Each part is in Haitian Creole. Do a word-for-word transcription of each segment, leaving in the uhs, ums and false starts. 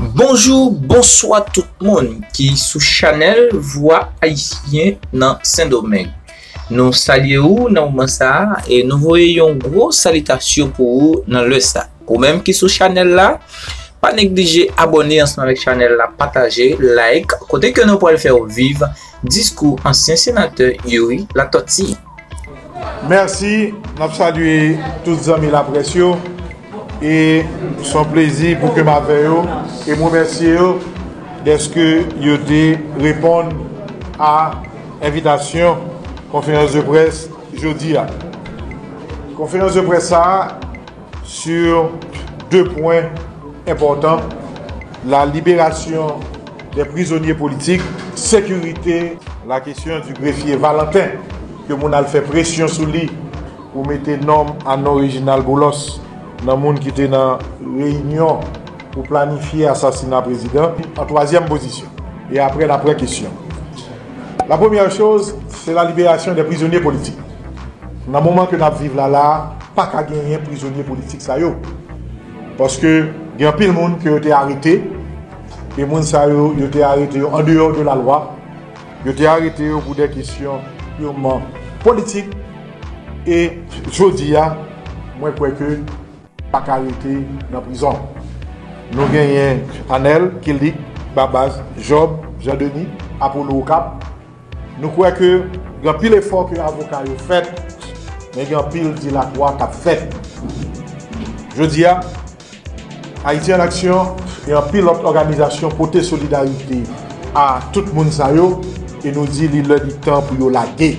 Bonjou, bonswa tout moun ki sou chanèl Vwa Ayisyen nan Sendomeng. Nou salye ou nan moman sa a e nou voye yon gwo salitasyon pou ou nan lè sa. Ou menm ki sou chanèl la, pa neglije abòne ansanm avèk chanèl la, pataje, like, kote ke nou pral fè w viv diskou ansyen senatè Youri Latortue. Mèsi, n ap salye tout zanmi laprès yo. E se yon plezi pou ke m avè yo. E m remèsye yo dèske yo te reponn a envitasyon konferans de près jodi a. Konferans de près sa a, sur de pwen enpòtan, la libération des prisonniers politiques, sécurité, la question du greffier Valentin, ke moun al fè presyon sou li pou mete nonm a non Reginald Boulos nan moun ki te nan reyinyon pou planifye asasina prezidan an twazyèm pozisyon. E apre, n ap pran kesyon. La première chose, c'est la libération des prisonniers politiques. Nan moman ke n ap viv la la, pa ka genyen prizonye politik sa yo. Paske gen anpil moun ke yo te arete, e moun sa yo, yo te arete yo andeyò de la lwa, yo te arete yo pou de kesyon pirman politik, e jodi a, mwen kwè ke pa ka rete nan prizon. Nou genyen Anèl, Killick, Babaz, Jòb, Jan Deni, Apolo Okap. Nou kwè ke gen anpil efò ke avoka yo fèt, men gen anpil dilatwa k ap fèt. Jodi a, Ayiti an Aksyon e anpil lòt òganizasyon pote solidarite a tout moun sa yo, e nou di li lè li tan pou yo lage.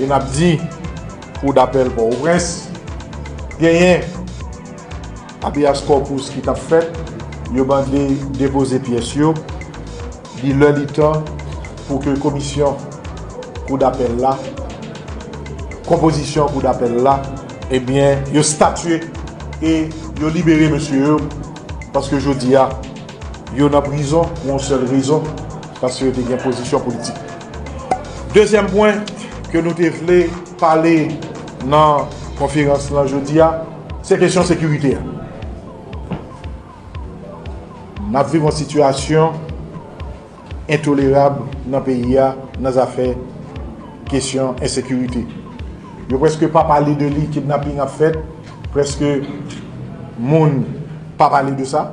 E n ap di, Kou dapèl Pòtoprens, genyen habeas corpus ki t ap fèt, yo mande depoze pyès yo, li lè li tan pou ke komisyon kou dapèl la, konpozisyon kou dapèl la, ebyen, yo statye e yo libere mesye yo, paske jodi a, yo nan prizon pou yon sèl rezon, paske yo te gen pozisyon politik. Dezyèm pwen ke nou te vle pale nan konferans lan jodi a, se kesyon sekirite a. N ap viv yon sitiyasyon entolerab nan peyi a nan zafè kesyon ensekirite. Yo prèske pa pale de li, kidnaping ap fèt, prèske moun pa pale de sa.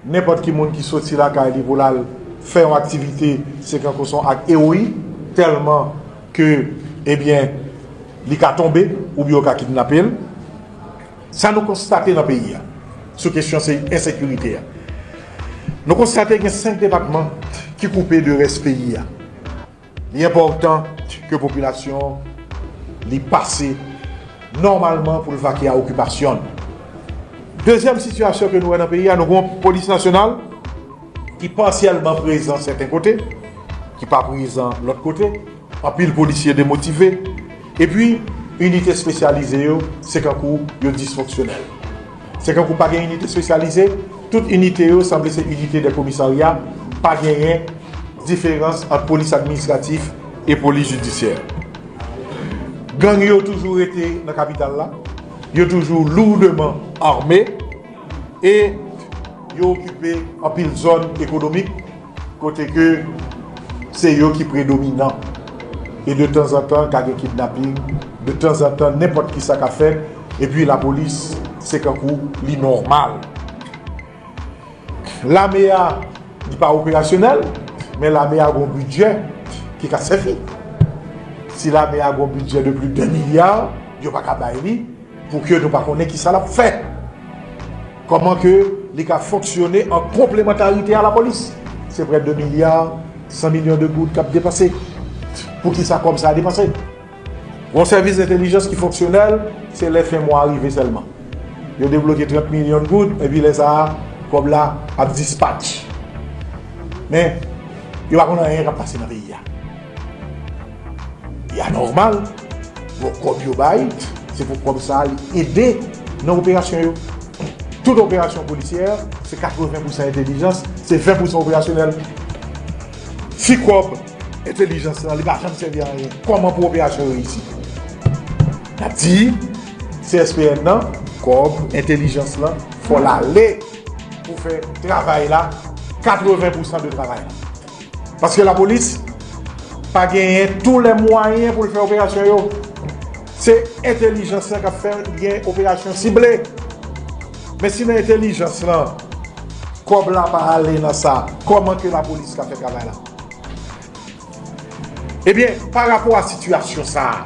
Nenpòt ki moun ki soti lakay li pou l al fè yon aktivite, se kankou se yon ak ewoyi, tèlman ke, ebyen, li ka tonbe oubyen yo ka kidnape l. Sa nou konstate nan peyi a, sou kesyon se ensekirite a. Nou konstate gen senk depatman ki koupe de rès peyi a. Li enpòtan ke popilasyon li pase nòmalman pou l vake a okipasyon l. Dezyèm sitiyasyon ke nou wè nan peyi a, nou gen yon polis nasyonal ki pasyèlman prezan sèten kote, ki pa prezan lòt kote, anpil polisye demotive, epi inite espesyalize yo, se kankou yo disfonksyonèl. Se kankou pa gen inite espesyalize, tout inite yo sanble se inite de komisarya, pa genyen diferans ant polis administratif e polis jidisyè. Gang yo toujou rete nan kapital la, yo toujou lourdement armés e yo okipe anpil zòn ekonomik kote ke se yo ki predominan. E de tanzantan ka gen kidnaping, de tanzantan nenpòt kisa ka fèt, epi lapolis se kankou li nòmal. Lame a, li pa operasyonèl, men lame a gon bidjè ki ka sèvi. Si lame a gon bidjè de plis de milya, yo pa ka bay li pou ke nou pa konnen kisa l ap fè. Kòman ke li ka fonksyone an konplemantarite a lapolis? Se prè de milya, san milyon de goud k ap depanse. Poukisa kòb sa a depanse? Yon sèvis entèlijans ki fonksyonèl, se lè fen mwa a rive sèlman. Yo debloke trant milyon goud, epi lè sa a, kòb la ap dispatch. Men, yo pa konn anyen k ap pase nan peyi a. E anòmal, bon, kòb yo bay, se pou kòb sa a li ede nan operasyon yo. Tout operasyon polisyè, se katreven pousan entèlijans, se ven pousan operasyonèl. Si kòb entèlijans lan, li pa janm sèvi a anyen, kòman pou operasyon yo reyisi? N ap di, C S P N nan, kòb entèlijans lan, fò l ale. pou fè travay la, katreven pousan de travay la. Paske lapolis pa genyen tou lè mwayen pou l fè operasyon yo. Se entèlijans lan k ap fè gen operasyon sible. Men si nan entèlijans lan, kòb la pa ale nan sa, kòman ke lapolis ka fè travay la? Ebyen, pa rapò a sitiyasyon sa a,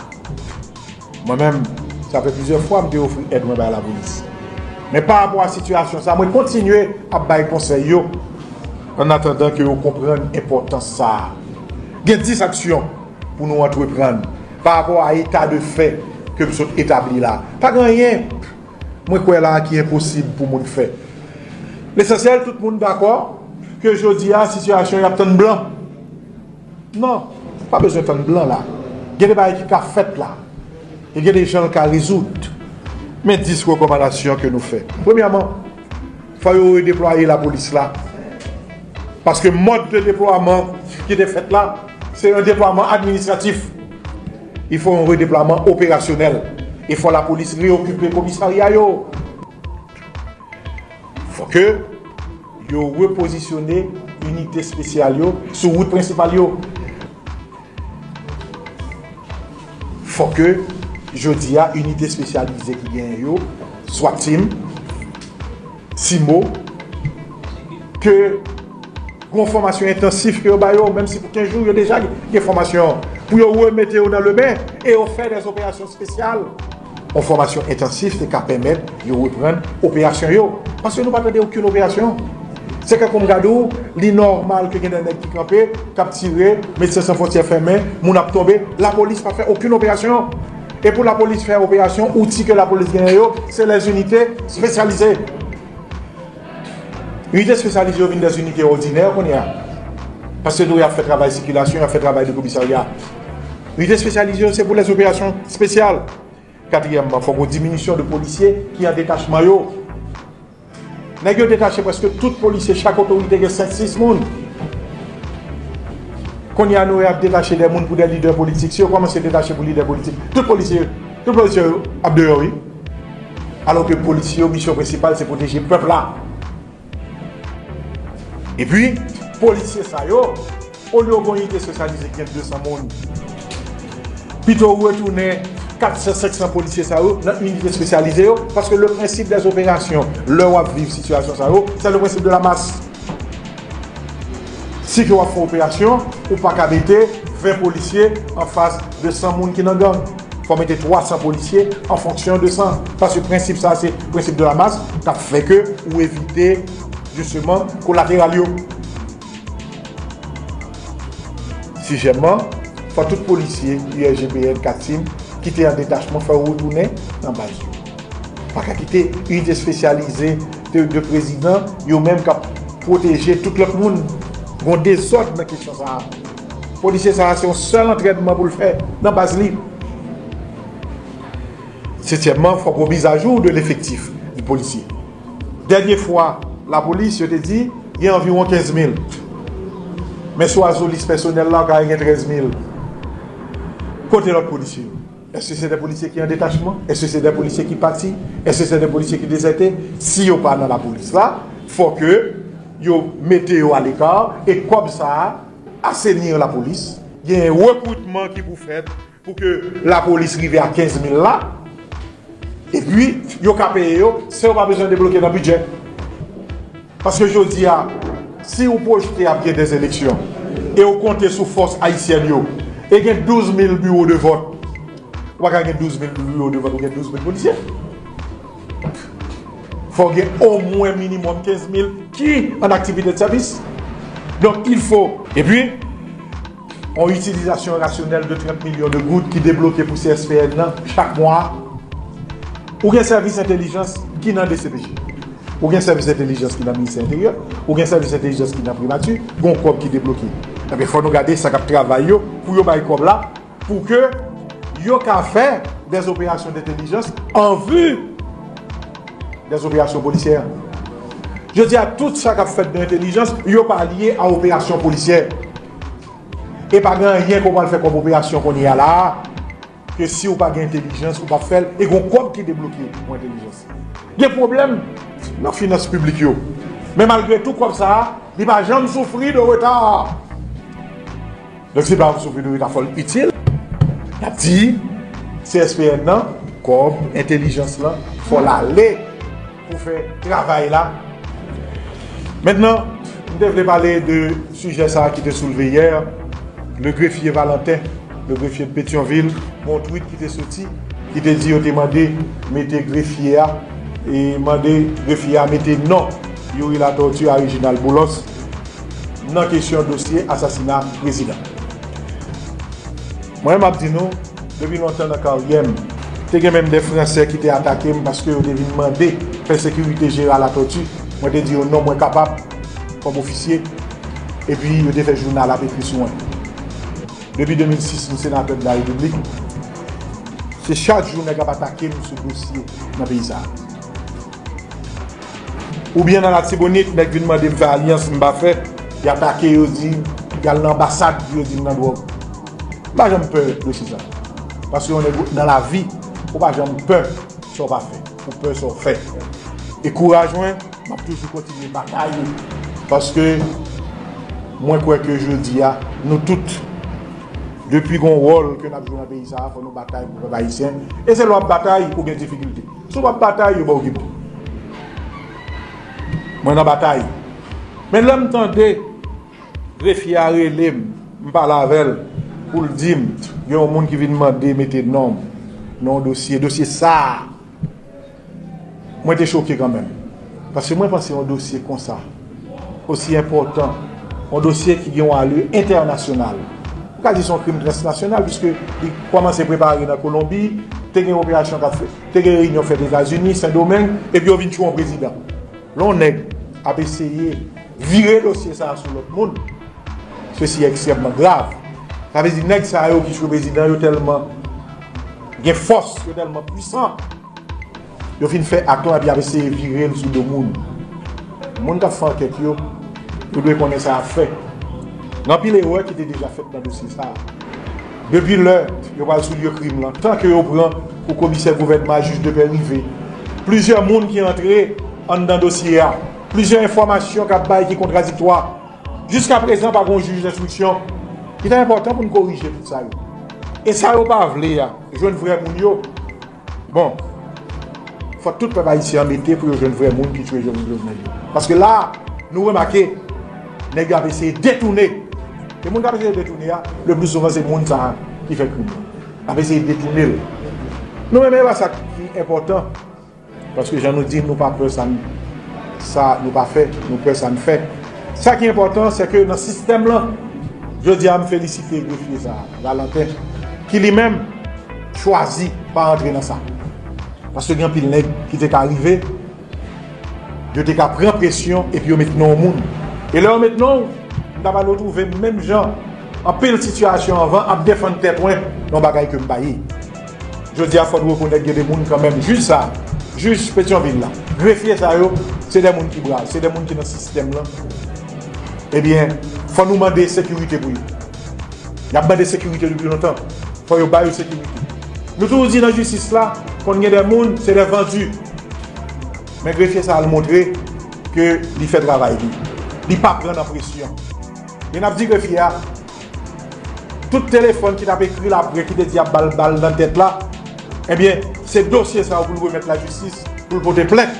mwen menm, sa fè plizyè fwa m te ofri èd mwen bay lapolis. Men pa rapò a sitiyasyon sa a, mwen kontinye ap bay konsèy yo, an atandan ke yo konprann enpòtans sa a. Gen dis aksyon pou nou antreprann pa rapò a eta de fè ke m sot etabli la. Pa gen anyen mwen kwè la a ki enposib pou moun fè. Lesansyèl, tout moun dakò ke jodi a, sitiyasyon y ap tann blan. Non, pa bezwen tann blan la. Gen de bagay ki ka fèt la. E gen de jan l ka rezoud. Men dis rekòmandasyon ke nou fè. Premyèman, fò yo redeplwaye lapolis la. Paske mòd de deplwaman ki te fèt la, se yon deplwaman administratif. Il faut un redéploiement opérationnel. E fò lapolis reokipe komisarya yo. Fò ke yo repozisyone inite espesyal yo sou wout prensipal yo. Fò ke jodi a, inite espesyalize ki genyen yo, swat team, simo, ke gon fòmasyon entansif ke yo ba yo, menm si pou kenz jou, yo deja gen fòmasyon, pou yo remete yo nan lemen e yo fè dè operasyon espesyal. Yon fòmasyon entansif te ka pèmèt yo reprann operasyon yo. Paske nou pa tande okenn operasyon. Se kankou m gade w, li nòmal ke gen de nèg ki kanpe, k ap tire, Medsen San Fwontyè fèmen, moun ap tonbe, lapolis pa fè okenn operasyon. E pou lapolis fè operasyon, outi ke lapolis genyen yo, se lèzinite espesyalize. Inite espesyalize yo vin dèzinite òdinè kounye a. Paske nou y ap fè travay sikilasyon, y ap fè travay de komisarya. Inite espesyalize yo se pou lèzoperasyon espesyal. Katriyèmman, fòk gon diminisyon de polisye ki an detachman yo. Nèg yo detache prèske tout polisye, chak otorite gen senk sis moun. Kounye a nou ap detache de moun pou de lidè politik. Si yo kòmanse detache pou lidè politik, tout polisye, tout polisye yo ap deyò, wi. Alò ke polisye yo, misyon prensipal, se pwoteje pèp la. Epi, polisye sa yo, olye w gon inite espesyalize ki gen de san moun, pito w retounen kat san, senk san polisye sa yo nan inite espesyalize yo, paske le principe des opérations, lè w ap viv sitiyasyon sa yo, c'est le principe de la masse. Si ke w ap fè operasyon, ou pa ka mete ven polisye anfas de san moun ki nan gang. Fò mete twa san polisye an fonksyon de san. Paske prensip sa, se prensip de la masse, k ap fè ke ou evite, jisteman, kolateral yo. Sizyèmman, fò tout polisye U S G P N, kat team, ki te an detachman, fò yo retounen nan baz yo. Pa ka kite inite espesyalize de, de prezidan, yo menm k ap pwoteje tout lòt moun. Gon dezòd nan kesyon sa a. Polisye sa a, se yon sèl antrènman pou l fè nan baz li. Setyèmman, fòk gon mizajou de lefektif di polisye. Dènye fwa, lapolis, yo te di, gen anviwon kenz mil. Men sou azo lis pèsonèl la, ou ka gen trèz mil. Kote lòt polisye yo? Èske se de polisye ki an detachman? Èske se de polisye ki pati? Èske se de polisye ki dezète? Si yo pa nan lapolis la, fò ke yo mete yo aleka e kòb sa a aseni lapolis. Gen rekritman ki pou fèt pou ke lapolis rive a kenz mil la. Epi, yo ka peye yo san yo pa bezwen debloke nan bidjè. Paske jodi a, si ou pwojte ap gen dèzeleksyon, e ou konte sou fòs ayisyèn yo, e gen douz mil biwo de vòt, ou pa ka gen douz mil biwo de vòt, ou gen douz mil polisye. Fò gen omwen minimòm kenz mil ki an aktivite de sèvis. Donk, il faut. Epi, yon itilizasyon rasyonèl de trant milyon de goud ki debloke pou C S P N nan chak mwa. Ou gen sèvis entèlijans ki nan D C P J. Ou gen sèvis entèlijans ki nan Ministè Enteryè. Ou gen sèvis entèlijans ki nan Primati. Gon kòb ki debloke. Ebyen, fò nou gade sa k ap travay yo pou yo bay kòb la, pou ke yo ka fè des opérations d'intelligence en vue des opérations policières. Jodi a, tout sa k ap fèt nan entèlijans, yo pa lye a operasyon polisyè. E pa gen anyen ke w pral fè kòm operasyon kounye a la a, ke si w pa gen entèlijans, ou p ap fè l, e gon kòb ki debloke pou entèlijans. Gen pwoblèm nan finans piblik yo. Men malgre tou kòb sa a, li pa janm soufri de reta. Donk si l pa janm soufri de reta, fò l itil. N ap di C S P N nan, kòb entèlijans lan, fò l ale pou fè travay la. Mentnan, m te vle pale de sijè sa a ki te soulve yè, le grefye Valentin, le grefye de Petyonvil, gen yon tweet ki te soti, ki te di yo te mande mete grefye a, e mande grefye a mete non Youri Latortue a Reginald Boulos nan kesyon dosye asasina prezidan. Mwen, m ap di nou, depi lontan nan karyè m, te gen menm de Fransè ki te atake m paske yo te vin mande fè sekirite Gérard Latortue. Mwen te di yo non, mwen kapab, kòm ofisye. Epi yo te fè jounal ap ekri sou mwen. Depi de mil sis, m senatè de la Repiblik. Se chak jou nèg ap atake m sou dosye nan peyi sa a. Oubyen nan Latibonit, nèg vin mande m fè alyans, m pa fè, y atake, yo di, y al nan anbasad pou yo di m nan dwòg. M pa janm pè dosye sa. Paske yon nèg nan lavi, ou pa janm pè sa w pa fè. Ou pè sa w fè. E kouraj mwen, m ap toujou kontinye batay. Paske mwen kwè ke jodi a, nou tout, depi gon wòl ke n ap jwe nan peyi sa a, fò nou batay pou pèp ayisyen. E se lè w ap batay, ou gen difikilte. Si w p ap batay, yo ba w gip. Mwen nan batay. Men lè m tande grefye a rele m, m pale avè l, pou l di m, gen yon moun ki vin mande mete non m nan yon dosye. Dosye sa a, mwen te choke kanmenm. Paske mwen panse yon dosye konsa, osi enpòtan, yon dosye ki gen yon ale entènasyonal. M ka di se yon krim transnasyonal, piske li kòmanse prepare nan Kolonbi, te gen operasyon k ap fèt, te gen reyinyon fèt Etazini, Sendomeng, epi yo vin tchwe yon prezidan. Lè yon nèg ap eseye vire dosye sa a sou lòt moun, sesi ekstrèmman grav. Sa vle di nèg sa yo ki tchwe prezidan yo tèlman gen fòs, yo tèlman pwisan, yo fin fè ak lan epi y ap eseye vire l sou do moun. Moun k ap fè ankèt yo, yo dwe konnen sa y ap fè. Gen anpil erè ki te deja fèt nan dosye sa a. Depi lè yo pral sou lye krim lan, tan ke yo pran pou komisè gouvènman a, jij de pè rive, plizyè moun ki antre anndan dosye a, plizyè enfòmasyon k ap bay ki kontradiktwa. Jiskaprezan, pa gen yon jij enstriksyon. Li ta enpòtan pou n korije tout sa yo. E sa yo pa vle a, jwenn vrè moun yo. Bon, fò tout pèp ayisyen an mete pou yo jwenn vrè moun ki tchwe Jovenel yo. Paske la, nou remake, nèg yo ap eseye detounen. E moun k ap eseye detounen a, le pli souvan se moun sa a ki fè krim nan. Ap eseye detounen l. Nou menm, e pa sa ki enpòtan. Paske jan nou di, nou pa pè sa n, sa nou pa fè, nou pè sa n fè. Sa ki enpòtan, se ke nan sistèm lan, jodi a m felisite grefye sa a, Valentin, ki li menm chwazi pa antre nan sa. Paske gen anpil nèg ki te ka rive, yo te ka pran presyon epi yo met non yon moun. E lè yo met non w, m ta pral retwouve m menm jan anpil sitiyasyon anvan ap defann tèt mwen nan bagay ke m pa ye. Jodi a, fò n rekonèt gen de moun kanmenm, jij sa, jij Petyonvil la, grefye sa yo, se de moun ki brav, se de moun ki nan sistèm lan. Ebyen, fò nou mande sekirite pou yo. Y ap mande sekirite depi lontan. Fò yo ba yo sekirite. Nou toujou di nan jistis la, konn gen de moun, se de vandi. Men grefye sa al montre ke li fè travay li. Li pa pran nan presyon. E n ap di grefye a, tout telefòn ki t ap ekri l apre, ki te di ap ba l bal nan tèt la, ebyen, se dosye sa yo pou l remèt lajistis, pou l pote plent,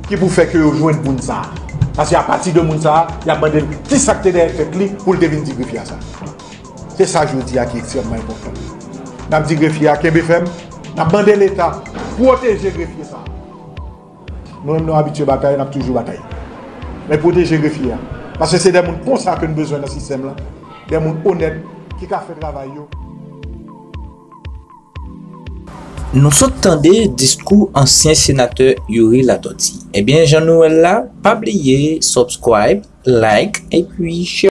ki pou fè ke yo jwenn moun sa a. Paske apati de moun sa a, y ap mande l kisa k te dèyè tèt li pou l te vin di grefye a sa. Se sa jodi a ki ekstrèmman enpòtan. N ap di grefye a kenbe fèm, n ap mande Leta pwoteje grefye sa a. Nou menm nou abitye batay, n ap toujou batay. Men pwoteje grefye a. Paske se de moun konsa ke n bezwen nan sistèm lan. De moun onèt ki ka fè travay yo. Nou sot tande diskou ansyen senatè Youri Latortue. Ebyen, jan nou wè l la, pa bliye subscribe, like, epi share.